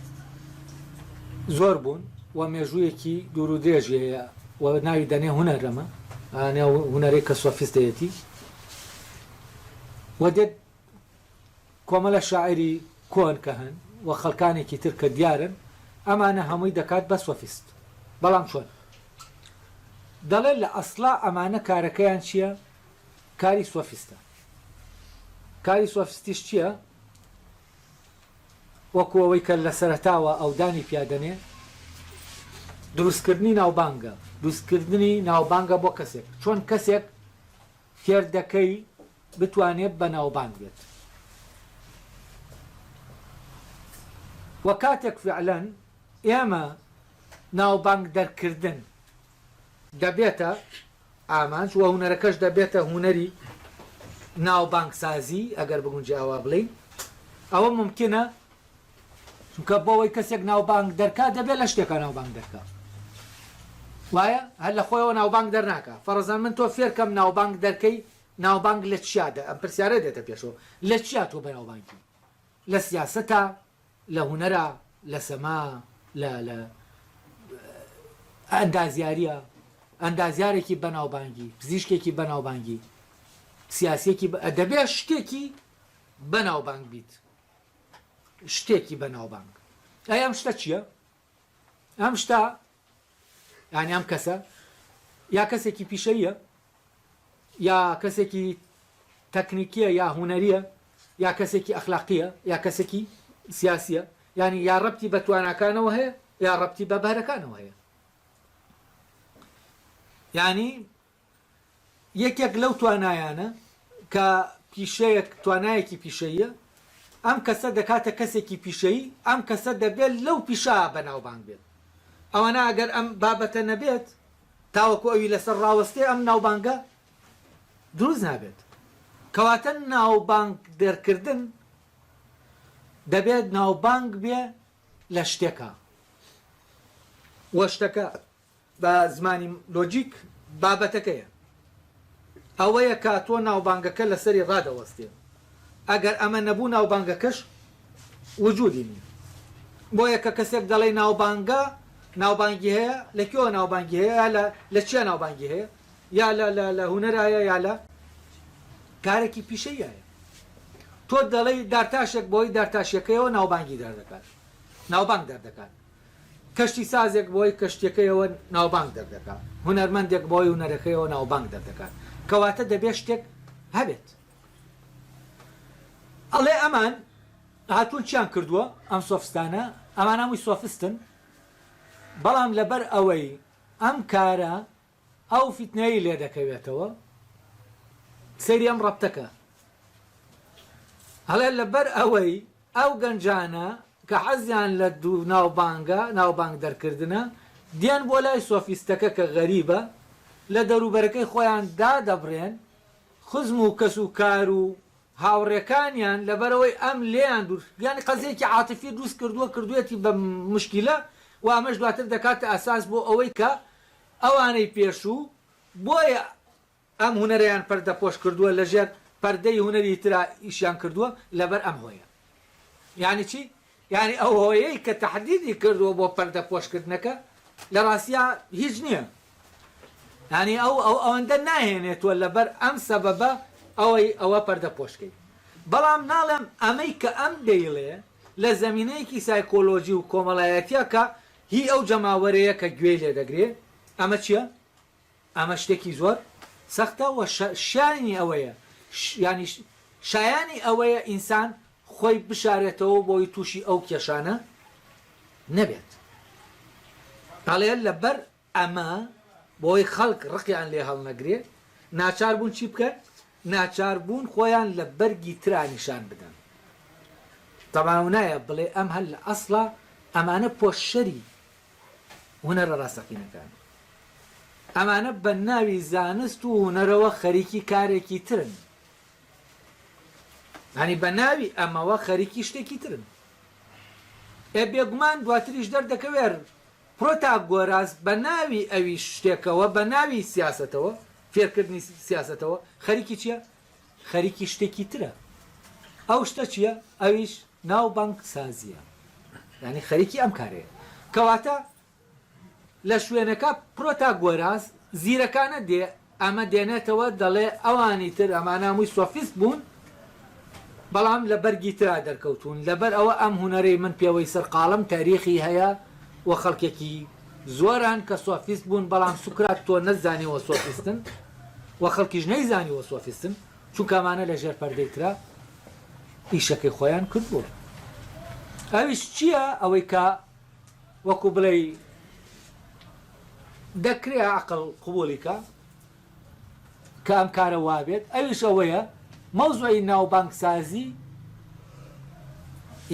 زۆر بوون و مێژوویەکی دوور و درێژی هەیە و ناوی دەنێ هونەر ئەمە ئەو هونەرەی کە سۆفیست دەیەتی و دێت کۆمەلە شاعیری کۆن کە هەن و خەڵکانێکی تر کە دیارن ئەمانە هەمووی دەکات بە سۆفیست. بەڵام چۆن؟ دەڵێ لە ئەسڵا ئەمانە کارەکەیان چییە؟ کاری سۆفیستە. کاری سۆفیستیش چییە؟ وەکو ئەوەی کە لە سەرەتاوە ئەو دانی پیا دەنێ دروستکردنی ناوبانگە، دروستکردنی ناوبانگە بۆ کەسێک. چۆن کەسێک فێر دەکەی بتوانێت بەناوبانگ بێت و کاتێک فعلەن ئێمە ناوبانگ دەرکردن دەبێتە ئامانج و هونەرەکەش دەبێتە هونەری ناوبانگسازی ئەگەر بگونجێ ئاوا بڵێین ئەوە مومکینە چونکە بۆ ئەوەی کەسێک ناوبانگ دەرکا دەبێت لە شتێکا ناوبانگ دەرکا وایە هەر لە خۆیەوە ناوبانگ دەرناکا فەڕزان من تۆ فێرکەم ناوبانگ دەرکەی ناوبانگ لە چیا دە ئەم پرسیارە دێتە پێشەوە لە چیا تۆ بەناوبانگی لە سیاسەتا لە هونەرا لە سەما لە لە ئەندازیاریە ئەندازیارێکی بەناوبانگی پزیشکێکی بەناوبانگی سیاسیەکی دەبێت شتێکی بەناوبانگ بیت شتێکی بەناوبانگ. ئەی ئەم شتە چییە؟ ئەم شتە یانی ئەم کەسە یا کەسێکی پیشەییە یا کەسێکی تەکنیکیە یا هونەریە یا کەسێکی ئەخلاقیە یا کەسێکی سیاسیە یانی یا ڕەبتی بە تواناکانەوە هەیە یا ڕەبتی بە بەهرەکانەوە هەیە یانی یەکێک لەو توانایانە کە پیشەیەک توانایەکی پیشەییە، ئەم کەسە دەکاتە کەسێکی پیشەیی، ئەم کەسە دەبێت لەو پیشە بەناوبانگ بێت. ئەوەنا ئەگەر ئەم بابەتە نەبێت تاوەکو ئەوی لەسەر ڕاوەستێ ئەم ناوبانگە دروست نابێت. کەواتە ناوبانگ دەرکردن دەبێت ناوبانگ بێ لە شتێکا و شتەکە بە زمانی لۆجیک بابەتەکەیە ئەوەیە کە تۆ ناوبانگەکە لەسەری ڕادەوەستێ ئەگەر ئەمە نەبوو ناوبانگەکەش وجودی نیە بۆیە کە کەسێک دەڵێ ناوبانگە ناوبانگی هەیە لە کوێوە ناوبانگی هەیە یا لە لە چیا ناوبانگی هەیە یا لە لە لە هونەرایە یا لە کارێکی پیشەییە تۆ دەڵێی دارتاشێک بۆی دارتاشیەکەیەوە ناوبانگی دەردەکات ناوبانگ دەردەکات کەشتیسازێک بەهۆی کەشتیەکەیەوە ناوبانگ دەردەکات، هونەرمەندێک بەهۆی هونەرەکەیەوە ناوبانگ دەردەکات، کەواتە دەبێت شتێک هەبێت. ئەڵێ ئەمان هاتوون چیان کردووە ئەم سۆفستانە، ئەمان هەمووی سۆفستن، بەڵام لەبەر ئەوەی ئەم کارە ئەو فیتنەیەی لێ دەکەوێتەوە، سەیری ئەم ڕەبتە کە. ئەڵێ لەبەر ئەوەی ئەو گەنجانە کە حەزیان لە ناوبانگە، ناوبانگ دەرکردنە، دێن بۆ لای سۆفیستەکە کە غەریبە، لە دەوروبەرەکەی خۆیان دادەبڕێن، خزم و کەس و کار و هاوڕێکانیان لەبەرئەوەی ئەم لێیان دوور یانی قەزیەکی عاتفی دروست کردووە کردوویەتی بە موشکیلە و ئەمەش دواتر دەکاتە ئەساس بۆ ئەوەی کە ئەوانەی پێشوو بۆیە ئەم هونەرەیان پەردەپۆش کردووە لەژێر پەردەی هونەری ترا ئیشیان کردووە لەبەر ئەم هۆیە یانی چی؟ یانی ئەو هۆیەی کە تەحدیدی کردووە بۆ پەردەپۆش کردنەکە لە ڕاستیا هیچ نییە یانی ئەو ئەو ئەوەندە ناهێنێتوە لەبەر ئەم سەبەبە ئەوەی ئەوە پەردەپۆش کەی. بەڵام ناڵێم ئەمەی کە ئەم دەیڵێ لە زەمینەیەکی سایکۆلۆجی و کۆمەڵایەتیە کە هی ئەو جەماوەرەیە کە گوێی لێ دەگرێ، ئەمە چیە؟ ئەمە شتێکی زۆر سەختە و شایانی ئەوەیە یانی شایانی ئەوەیە ئینسان خۆی بشارێتەوە بۆی تووشی ئەو کێشانە نەبێت. ئەڵێ لەبەر ئەمە بۆی خەڵک ڕقیان لێ هەڵنەگرێ ناچار بوون چی بکەن؟ ناچار بوون خۆیان لە بەرگی ترا نیشان بدەن. تەبعەن ئەو نایە بڵێ ئەم هەر لە ئەسڵا ئەمانە پۆششەری هونەرە ڕاستەقینەکانن. ئەمانە بە ناوی زانست و هونەرەوە خەریکی کارێکی ترن. یانی بە ناوی ئەمەوە خەریکی شتێکی ترن. ئێ بێگومان دواتریش دەردەکەوێ پرۆتاگۆراس بە ناوی ئەویش شتێکەوە، بە ناوی سیاسەتەوە، فێرکردنی سیاسەتەوە، خەریکی چییە؟ خەریکی شتێکی ترە. ئەو شتە چییە؟ ئەویش ناوبانگ سازییە. یانی خەریکی ئەم کارەیە. کەواتە لە شوێنەکە پرۆتاگۆراس زیرەکانە دێ ئەمە دێنێتەوە دەڵێ ئەوانی تر ئەمانە هەمووی سۆفیست بوون بەڵام لە بەرگی ترا دەرکەوتوون لەبەر ئەوە ئەم هونەرەی من پێوەی سەرقاڵم تاریخی هەیە و خەڵکێکی زۆر هەن کە سۆفیست بوون بەڵام سوکرات تۆ نەتزانیوە سۆفیستن و خەڵکیش نەیزانیوە سۆفیستن چونکە ئەمانە لە ژێر پەردەی ترا ئیشەکەی خۆیان کردووە ئەویش چییە ئەوەی کە وەکو بڵێی دەکرێ عەقڵ قبوڵی کا کە ئەم کارە وابێت ئەویش ئەوەیە مەوزوعی ناوبانگ سازی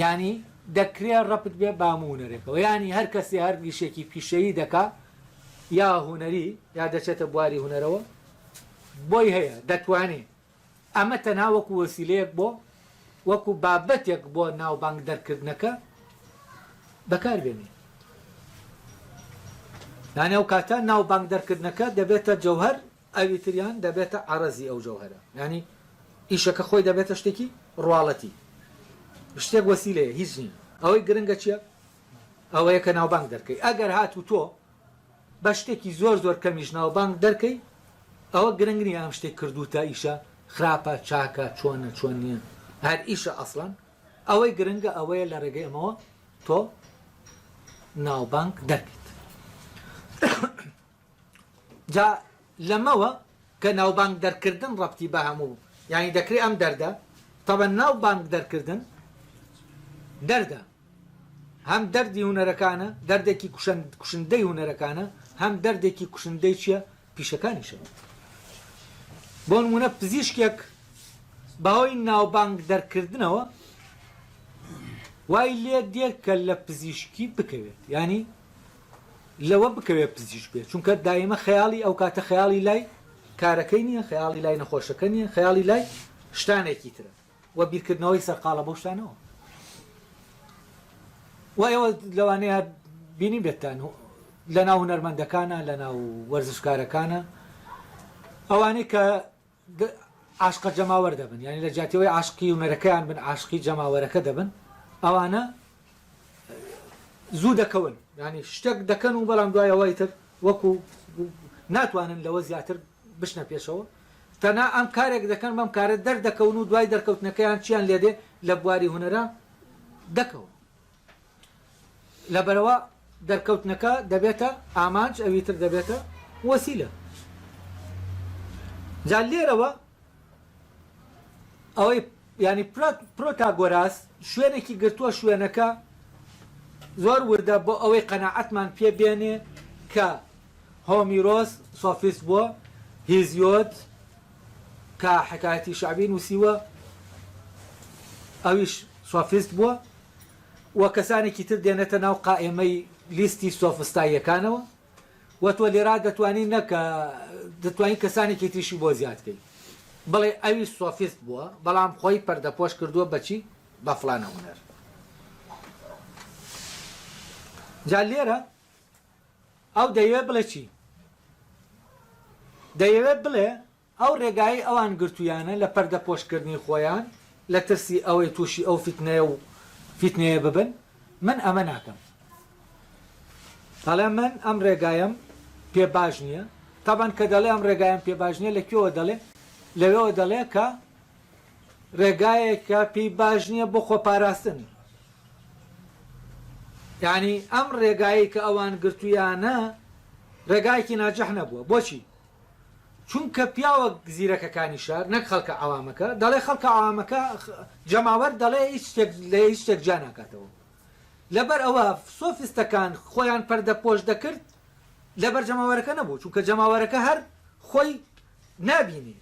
یانی دەکرێ ڕەپت بێ بە هەموو هونەرێکەوە یانی هەر کەسێ هەر ئیشێکی پیشەیی دەکا یا هونەری یا دەچێتە بواری هونەرەوە بۆی هەیە دەتوانێ ئەمە تەنها وەکو وەسیلەیەک بۆ وەکو بابەتێک بۆ ناوبانگ دەرکردنەکە بەکار بێنێ. یانی ئەو کاتە ناوبانگ دەرکردنەکە دەبێتە جەوهەر ئەوی تریان دەبێتە عەرەزی ئەو جەوهەرە. یانی ئیشەکە خۆی دەبێتە شتێکی ڕواڵەتی. شتێک وەسیلەیە هیچ نییە. ئەوەی گرنگە چییە؟ ئەوەیە کە ناوبانگ دەرکەی. ئەگەر هاتوو تۆ بە شتێکی زۆر زۆر کەمیش ناوبانگ دەرکەی ئەوە گرنگ نیە ئەم شتەی کردوتە ئیشە خراپە چاکە چۆنە چۆن نیە هەر ئیشە ئەسڵەن ئەوەی گرنگە ئەوەیە لە ڕێگەی ئەمەوە تۆ ناوبانگ دەرکەیت جا لەمەوە کە ناوبانگ دەرکردن ڕەبتی بە هەموو یانی دەکرێ ئەم دەردە تەبەن ناوبانگ دەرکردن دەردە هەم دەردی هونەرەکانە، دەردێکی کوشندەی هونەرەکانە، هەم دەردێکی کوشندەی چیە؟ پیشەکانیشە. بۆ نموونە پزیشکێک بەهۆی ناوبانگ دەرکردنەوە وای لێ دێت کە لە پزیشکی بکەوێت یانی لەوە بکەوێت پزیشک بێت چونکە دایمە خەیاڵی ئەو کاتە خەیاڵی لای کارەکەی نییە خەیاڵی لای نەخۆشەکە نییە خەیاڵی لای شتانێکی ترە و بیرکردنەوەی سەرقاڵە بەو شتانەوە و ئێوە لەوانەیە بینی بێتتان لە ناو هونەرمەندەکانە لە ناو وەرزشکارەکانە ئەوانەی کە عاشقە جەماوەر دەبن یانی لە جیاتی ئەوەی عاشقی هونەرەکەیان بن عاشقی جەماوەرەکە دەبن ئەوانە زوو دەکەون یانی شتێک دەکەن و بەڵام دوای ئەوەی تر وەکو ناتوانن لەوە زیاتر بچنە پێشەوە تەنها ئەم کارێک دەکەن بەم کارە دەردەکەون و دوای دەرکەوتنەکەیان چیان لێدێ لە بواری هونەرە دەکەون لەبەرئەوە دەرکەوتنەکە دەبێتە ئامانج ئەوی تر دەبێتە وەسیلە. جا لێرەوە ئەوەی یانی پرۆتاگۆراس شوێنێکی گرتووە شوێنەکە زۆر وردە بۆ ئەوەی قەناعەتمان پێ بێنێ کە هۆمیرۆس سۆفیست بووە هیزیۆد کە حکایەتی شەعبی نووسیوە ئەویش سۆفیست بووە و کەسانێکی تر دێنێتە ناو قائێمەی لیستی سۆفستاییەکانەوە و تۆ لێرا دەتوانی نەک دەتوانی کەسانێکی تریشی بۆ زیاد کەی بڵێ ئەویش سۆفیست بووە بەڵام خۆی پەردەپۆش کردووە بەچی بە فڵانە هونەر جا لێرە ئەو دەیەوێت بڵێ چی دەیەوێت بڵێ ئەو ڕێگایەی ئەوان گرتوویانە لە پەردەپۆشکردنی خۆیان لە ترسی ئەوەی تووشی ئەو فیتنەیە و فیتنەیە ببن، من ئەمە ناکەم. دەڵێ من ئەم ڕێگایەم پێ باش نییە. تەبعەن کە دەڵێ ئەم ڕێگایەم پێ باش نییە لە کوێوە دەڵێ؟ لەوێوە دەڵێ کە. ڕێگایەکە پێی باش نییە بۆ خۆپاراستن. یانی ئەم ڕێگایەی کە ئەوان گرتوویانە ڕێگایەکی ناجح نەبووە. بۆچی؟ چونکە پیاوە زیرەکەکانی شار نەک خەڵکە عەوامەکە، دەڵێ خەڵکە عەوامەکە جەماوەر دەڵێ هیچ شتێک لە هیچ شتێک جیا ناکاتەوە. لەبەر ئەوە سۆفیستەکان خۆیان پەردەپۆش دەکرد لەبەر جەماوەرەکە نەبوو، چونکە جەماوەرەکە هەر خۆی نابینێ.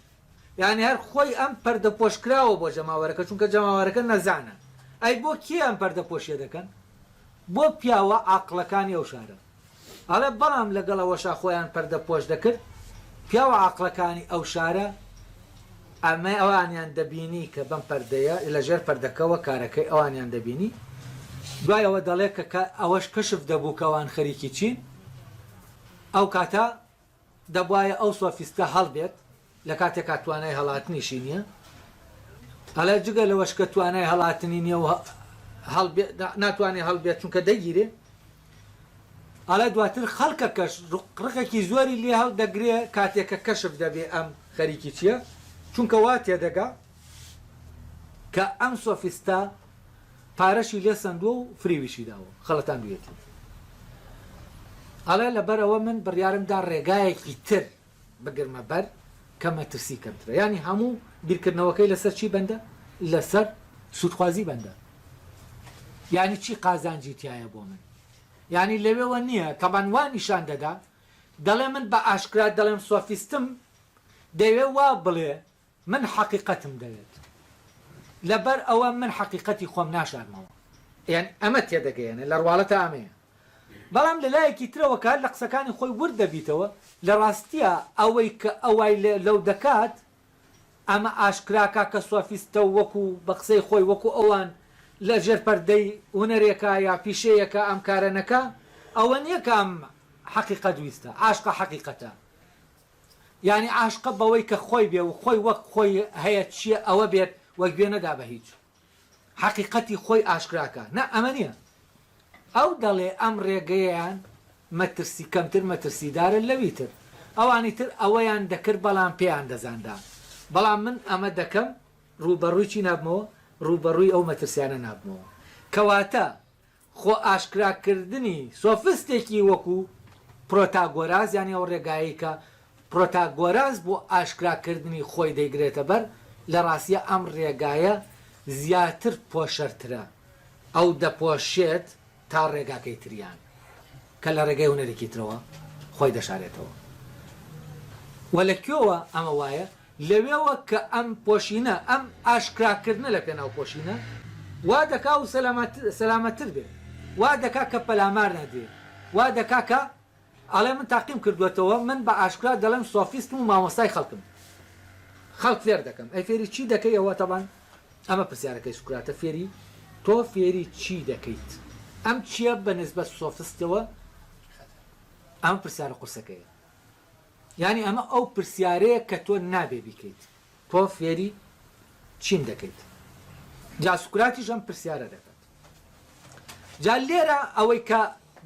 یانی هەر خۆی ئەم پەردەپۆشکراوە بۆ جەماوەرەکە چونکە جەماوەرەکە نەزانە. ئەی بۆ کێ ئەم پەردەپۆشیە دەکەن؟ بۆ پیاوە عاقڵەکانی ئەو شارە. ئەڵێ بەڵام لەگەڵ ئەوەشا خۆیان پەردەپۆش دەکرد، پیاوە عاقڵەکانی ئەو شارە ئەمەی ئەوانیان دەبینی کە بەم پەردەیە لە ژێر پەردەکەوە کارەکەی ئەوانیان دەبینی. دوای ئەوە دەڵێ کە ئەوەش کەشف دەبوو کە ئەوان خەریکی چین، ئەو کاتە دەبوایە ئەو سۆفیستە هەڵبێت لە کاتێکا توانای هەڵاتنیشی نییە. ئەڵێ جگە لەوەش کە توانای هەڵاتنی نییە و هەڵبێ ناتوانێ هەڵبێت چونکە دەگیرێ. ئەڵێ دواتر خەڵکەکەش ڕقێکی زۆری لێ هەڵدەگرێ کاتێک کە کەشف دەبێ ئەم خەریکی چییە، چونکە وا تێدەگا کە ئەم سۆفیستە پارەشی لێ سەندووە و فریویشی داوە، خەڵەتاندوویەتی. ئەڵێ لەبەر ئەوە من بڕیارم دا ڕێگایەکی تر بگرمە بەر کە مەترسی کەمترە. یانی هەموو بیرکردنەوەکەی لەسەر چی بەندە؟ لەسەر سوودخوازی بەندە. یانی چی قازانجی تیایە بۆ من؟ یانی لەوێوە نییە، تەبعەن وا نیشان دەدا، دەڵێ من بە ئاشکرا دەڵێم سۆفیستم، دەیەوێ وا بڵێ من حەقیقەتم دەوێت لەبەر ئەوە من حەقیقەتی خۆم ناشارمەوە. یانی ئەمە تێدەگەیەنێ لە ڕواڵەتا ئەمەیە. بەڵام لە لایەکی ترەوە کە هەر لە قسەکانی خۆی ورد دەبیتەوە لە ڕاستیا ئەوەی کە ئەوای لەو دەکات ئەمە ئاشکراکا کە سۆفیستە و وەکو بە قسەی خۆی وەکو ئەوان لە ژێر پەردەی هونەرێکا یا پیشەیەکا ئەم کارە نەکا ئەوە نیە کە ئەم حەقیقەت ویستە عاشقە حەقیقەتە. یانی عاشقە بەوەی کە خۆی بێ و خۆی وەک خۆی هەیە چیە ئەوە بێت و گوێ نەدا بە هیچ حەقیقەتی خۆی ئاشکرا کا نا ئەمە نیە ئەو دەڵێ ئەم ڕێگەیەیان مەترسی کەمتر مەترسیدارە لەوی تر ئەوانی تر ئەوەیان دەکرد بەڵام پێیان دەزانرا بەڵام من ئەمە دەکەم ڕووبەڕووی چی نابمەوە ڕووبەڕووی ئەو مەترسیانە نابمەوە کەواتە خۆ ئاشکراکردنی سۆفستێکی وەکو پرۆتاگۆراس یانی ئەو ڕێگایەی کە پرۆتاگۆراس بۆ ئاشکراکردنی خۆی دەیگرێتە بەر، لە ڕاستیا ئەم ڕێگایە زیاتر پۆشەرترە، ئەو دەپۆشێت تا ڕێگاکەی تریان کە لە ڕێگای هونەرێکی ترەوە خۆی دەشارێتەوە. وە لە کوێوە ئەمە وایە؟ لەوێوە کە ئەم پۆشینە، ئەم ئاشکراکردنە لە پێناو پۆشینە، وا دەکا و سەلامەتتر بێت، وا دەکا کە پەلامار نەدرێ، وا دەکا کە ئەڵێ من تاقیم کردووەتەوە، من بە ئاشکرا دەڵێم سۆفیستم و مامۆستای خەڵکم، خەڵک فێر دەکەم. ئەی فێری چی دەکەی؟ ئەوە تەبعەن ئەمە پرسیارەکەی سوکراتە، فێری تۆ فێری چی دەکەیت؟ ئەم چییە بە نسبەت سۆفستەوە؟ ئەمە پرسیارە قورسەکەیە. یانی ئەمە ئەو پرسیارەیە کە تۆ نابێ بیکەیت، تۆ فێری چیم دەکەیت؟ جا سوکراتیش ئەم پرسیارە دەکات. جا لێرە ئەوەی کە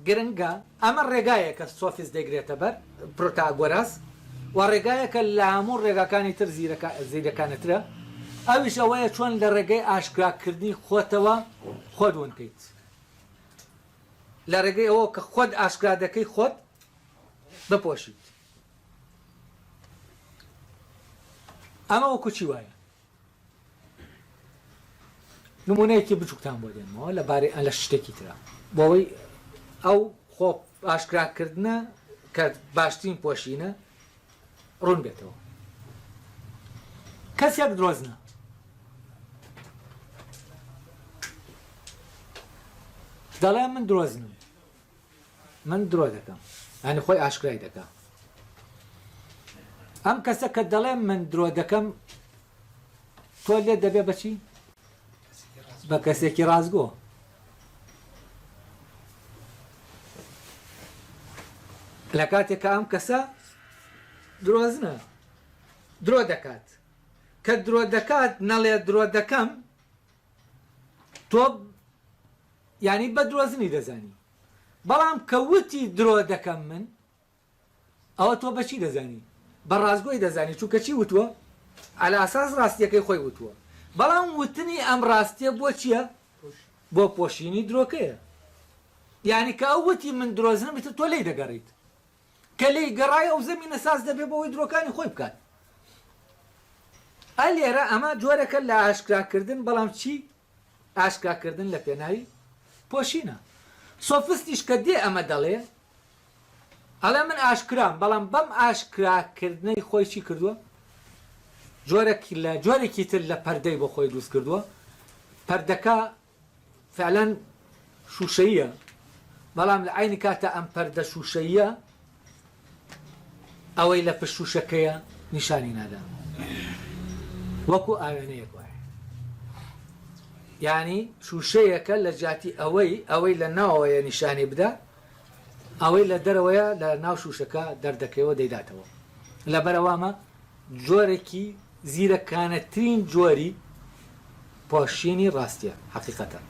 گرنگە، ئەمە ڕێگایەکە سۆفیست دەیگرێتە بەر، پرۆتاگۆراس، و ڕێگایەکە لە هەموو ڕێگاکانی تر زیرەکانەترە، ئەویش ئەوەیە چۆن لە ڕێگەی ئاشکراکردنی خۆتەوە خۆت ون کەیت. لە ڕێگەی ئەوەوە کە خۆت ئاشکرا دەکەی خۆت بپۆشیت. ئەمە وەکو چی وایە؟ نمونەیەکی بچووکتان بۆ دێنمەوە لە بارەی لە شتێکی ترە بۆەوەی ئەو خۆ ئاشکراکردنە کە باشترین پۆشینە ڕوون بێتەوە. کەسێک درۆزنە. دەڵێ من درۆزنم. من درۆ دەکەم یانی خۆی ئاشکرای دەکا ئەم کەسە کە دەڵێ من درۆ دەکەم تۆ لێت دەبێ بەچی بە کەسێکی ڕاستگۆ لە کاتێک کە ئەم کەسە درۆزنە درۆ دەکات کە درۆ دەکات نەڵێ درۆ دەکەم تۆ یانی بە درۆزنی دەزانی بەڵام کە وتی درۆ دەکەم من ئەوە تۆ بەچی دەزانی بە ڕاستگۆی دەزانی چونکە چی وتووە عەلە ئەساس ڕاستیەکەی خۆی وتووە. بەڵام وتنی ئەم ڕاستیە بۆ چیە؟ بۆ پۆشینی درۆکەیە. یانی کە ئەو وتی من درۆزنم ئیتر تۆ لێی دەگەڕیت. کە لێی گەڕای ئەو زەمینە ساز دەبێ بۆ ئەوەی درۆکانی خۆی بکات. ئا لێرە ئەمە جۆرێکە لە ئاشکراکردن بەڵام چی؟ ئاشکراکردن لە پێناوی پۆشینە. سۆفستیش کە دێ ئەمە دەڵێ ئەڵێ من ئاشکرام بەڵام بەم ئاشکراکردنەی خۆی چی کردووە؟ جۆرێک لە جۆرێکی تر لە پەردەی بۆ خۆی دروست کردووە. پەردەکە فعلەن شووشەییە، بەڵام لە عەینی کاتا ئەم پەردە شووشەییە ئەوەی لە پشت شووشەکەیە نیشانی نادا، وەکو ئاوێنەیەک وایە. یانی شووشەیەکە لە جیاتی ئەوەی ئەوەی لە ناوەوەیە نیشانی بدا، ئەوەی لە دەرەوەیە لە ناو شووشەکە دەردەکەوە دەیداتەوە. لەبەرئەوە ئەمە جۆرێکی زیرەکانەترین جۆری پۆشینی ڕاستیە، حەقیقەتە.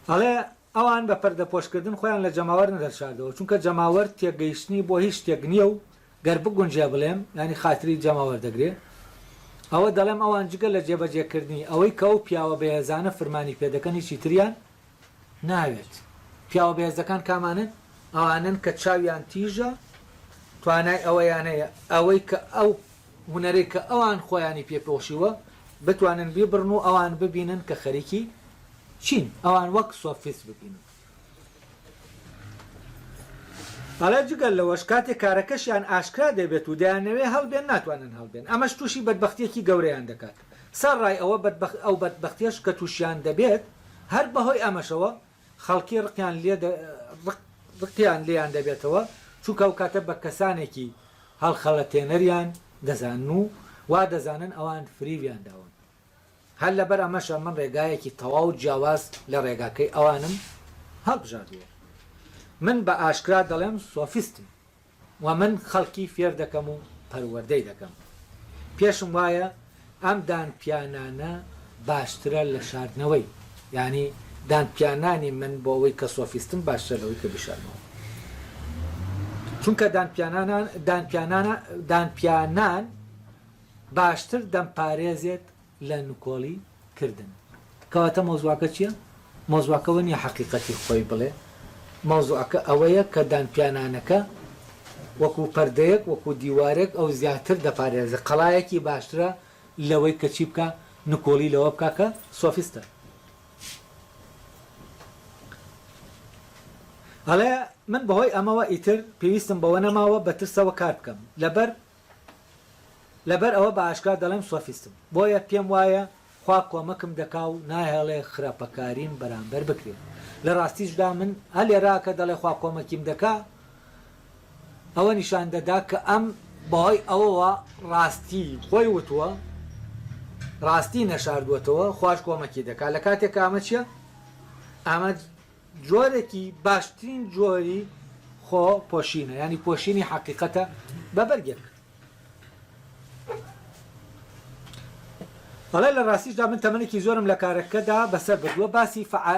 ئەڵێ، ئەوان بە پەردەپۆشکردن خۆیان لە جەماوەر نەدەشاردەوە، چونکە جەماوەر تێگەیشتنی بۆ هیچ شتێک نییە و گەر بگونجێ بڵێم، یانی خاتری جەماوەر دەگرێ، ئەوە دەڵێم ئەوان جگە لە جێبەجێکردنی ئەوەی کە ئەو پیاوە بەهێزانە فرمانی پێدەکەن هیچی تریان ناوێت. پیاوە بەهێزەکان کامانەن؟ ئەوانەن کە چاویان تیژە، توانای ئەوەیان هەیە ئەوەی کە ئەو هونەرەی کە ئەوان خۆیانی پێ پۆشیوە بتوانن بیبڕن و ئەوان ببینن کە خەریکی چین، ئەوان وەک سۆفیست ببینن. ئەڵێ جگە لەوەش کاتێک کارەکەشیان ئاشکرا دەبێت و دەیانەوێ هەڵبێن ناتوانن هەڵبێن، ئەمەش تووشی بەدبەختییەکی گەورەیان دەکات. سەرەڕای ئەوە ئەو بەدبەختییەش کە تووشیان دەبێت هەر بەهۆی ئەمەشەوە خەڵکی ڕقیان لێ ڕقیان لێیان دەبێتەوە، چونکە ئەو کاتە بە کەسانێکی هەڵخەڵەتێنەریان دەزانن و وا دەزانن ئەوان فریویان داون. هەر لەبەر ئەمەشە من ڕێگایەکی تەواو جیاواز لە ڕێگاکەی ئەوانم هەڵبژاردووە. من بە ئاشکرا دەڵێم سۆفیستم. و من خەڵکی فێر دەکەم و پەروەردەی دەکەم. پێشم وایە ئەم دانپیانانە باشترە لە شاردنەوەی. یانی دانپیانانی من بۆ ئەوەی کە سۆفیستم باشترە لەوەی کە بیشارمەوە. چونکە دانپیانانان دانپیانانە دانپیانان باشتر دەمپارێزێت لە نکۆڵی کردن. کەواتە مەوزوعەکە چیە؟ مەوزوعەکە ئەوە نیە حەقیقەتی خۆی بڵێ، مەوزوعەکە ئەوەیە کە دانپیانانەکە وەکو پەردەیەک، وەکو دیوارێک ئەو زیاتر دەپارێزێ، قەڵایەکی باشترە لەوەی کە چی بکا؟ نکۆڵی لەوە بکا کە سۆفیستە. ئەڵێ من بەهۆی ئەمەوە ئیتر پێویستم بەوە نەماوە بە ترسەوە کار بکەم، لەبەر لەبەر ئەوە بە ئاشکرا دەڵێم سۆفیستم. بۆیە پێم وایە خوا کۆمەکم دەکا و ناهێڵێ خراپەکاریم بەرامبەر بکرێ. لە ڕاستیشدا من ئە لێرە کە دەڵێ خوا کۆمەکیم دەکا ئەوە نیشان دەدا کە ئەم بەهۆی ئەوەوە ڕاستی خۆی وتووە، ڕاستی نەشاردووەتەوە، خواش کۆمەکی دەکا. لە کاتێکا ئەمە چییە؟ ئەمە جۆرێکی باشترین جۆری خۆ پۆشینە یانی پۆشینی حەقیقەتە بە بەرگێک. ئەڵێ لە ڕاستیشدا من تەمەنێکی زۆرم لە کارەکەدا بەسەر بردووە باسی فەعا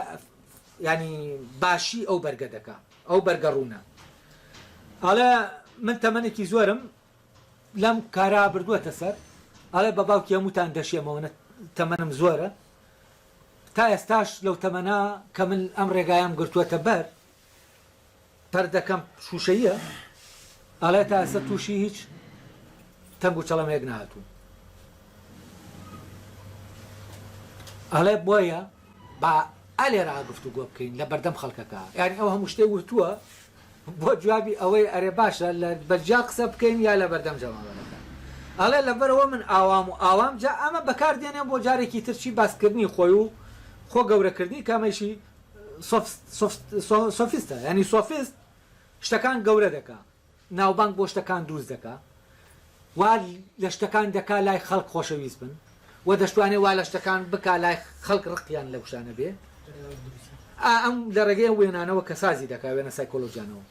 یانی باشی ئەو بەرگە دەکا ئەو بەرگە ڕوونە ئەڵێ من تەمەنێکی زۆرم لەم کارا بردووەتە سەر ئەڵێ بە باوکی هەمووتان دەشێمەوە نە تەمەنم زۆرە تا ئێستاش لەو تەمەنە کە من ئەم ڕێگایەم گرتووەتە بەر پەردەکەم شووشەییە ئەڵێ تا ئێستا تووشی هیچ تەنگ و چەڵەمەیەک نەهاتووم ئەڵێ بۆیە با ئەلێرا گفتوگۆ بکەین لە بەردەم خەڵکەکە یانی ئەو هەموو شتێک وتووە بۆ جوابی ئەوەی ئەرێ باشە لە بە جیا قسە بکەین یا لە بەردەم جەماوەرەکە؟ ئەڵێ لەبەرئەوە من ئاوام و ئاوام جا ئەمە بەکار دێنێ بۆ جارێکی تر چی باس کردنی خۆی و خۆ گەورە کردنی کە ئەمەیشی سۆفیستە یانی سۆفیست شتەکان گەورە دەکا ناوبانگ بۆ شتەکان دروست دەکا وا لە شتەکان دەکا لای خەڵک خۆشەویست بن و دەشتوانێ وا لە شتەکان بکا لای خەڵک ڕقیان لەو شتانە بێ ئا ئەم لە ڕێگەی ئەو وێنانەوە کە سازی دەکا وێنە سایکۆلۆژیانەوە.